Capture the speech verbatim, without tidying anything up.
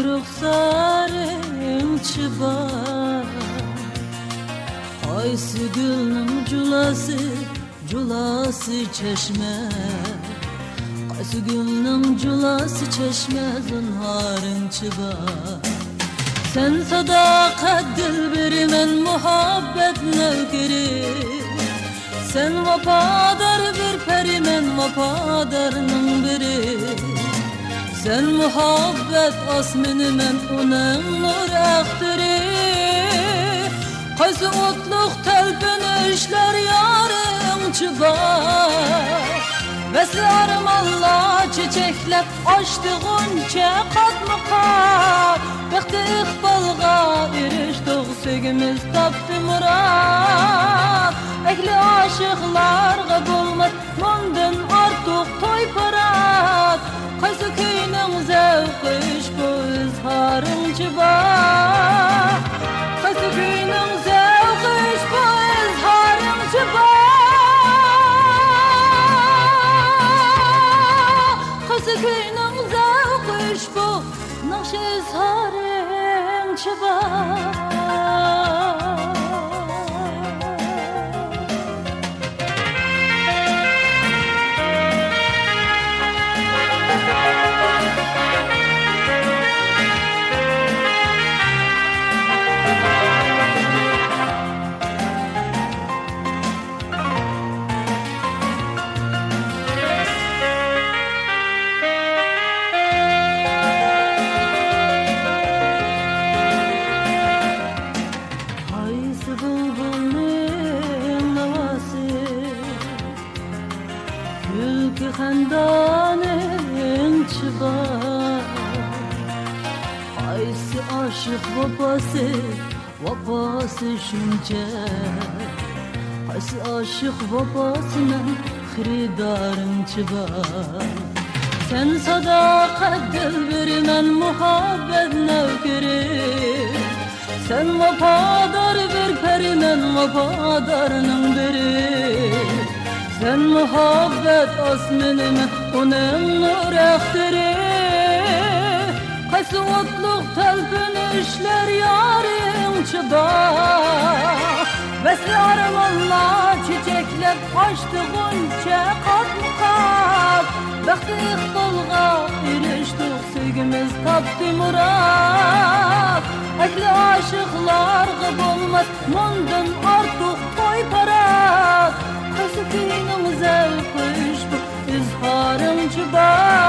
رۇخسارىڭچە بار. قايسى گۈلنىڭ جۇلاسى، جۇلاسى چەشمە؟ قايسى گۈلنىڭ جۇلاسى چەشمە، زىنھارىڭچە بار. سەن ساداقەت دىلبىرى، مەن مۇھەببەت نەۋكىرى. سەن ۋاپادار بىر پەرى، مەن ۋاپادارنىڭ بىرى. سەن مۇھەببەت ئاسمىنى، مەن ئۇنىڭ نۇر ئەختىرى. قايسى ئوتلۇق تەلپۈنۈشلەر يارىڭچە بار. ۋەسلى ئارمانلار چېچەكلەپ، ئاچتى غۇنچە قاتمۇ قات. بەختى ئىقبالغا ئېرىشتۇق، سۆيگۈمىز تاپتى مۇراد. ئەھلى ئاشىقلارغا بولماس مۇندىن ئارتۇق توي-پارات. قايسى كۈينىڭ زەۋقى ئۇشبۇ، ئىزھارىڭچە بار؟ قايسى كۈينىڭ زەۋقى ئۇشبۇ، ئىزھارىڭچە بار؟ قايسى كۈينىڭ زەۋقى ئۇشبۇ، ناخشا ئىزھارىڭچە بار؟ قايسى بۇلبۇلنىڭ ناۋاسى، كۈلكى خەندانىڭچە بار؟ قايسى ئاشىق ۋاپاسى، ۋاپاسى شۇنچە؟ قايسى ئاشىق ۋاپاسى، مەن خېرىدارىڭچە بار؟ سەن ساداقەت دىلبىرى، مەن مۇھەببەت نەۋكىرى. سەن ۋاپادار بىر پەرى، مەن ۋاپادارنىڭ بىرى. سەن مۇھەببەت ئاسمىنى، مەن ئۇنىڭ نۇر ئەختىرى. قايسى ئوتلۇق تەلپۈنۈشلەر يارىڭچە بار؟ ۋەسلى ئارمانلار چېچەكلەپ، ئاچتى غۇنچە قاتمۇ قات. بەختى ئىقبالغا ئېرىشتۇق، سۆيگۈمىز تاپتى مۇراد. ئەھلى ئاشىقلارغا بولماس مۇندىن ئارتۇق توي-پارات. قايسى كۈينىڭ زەۋقى ئۇشبۇ، ئىزھارىڭچە بار؟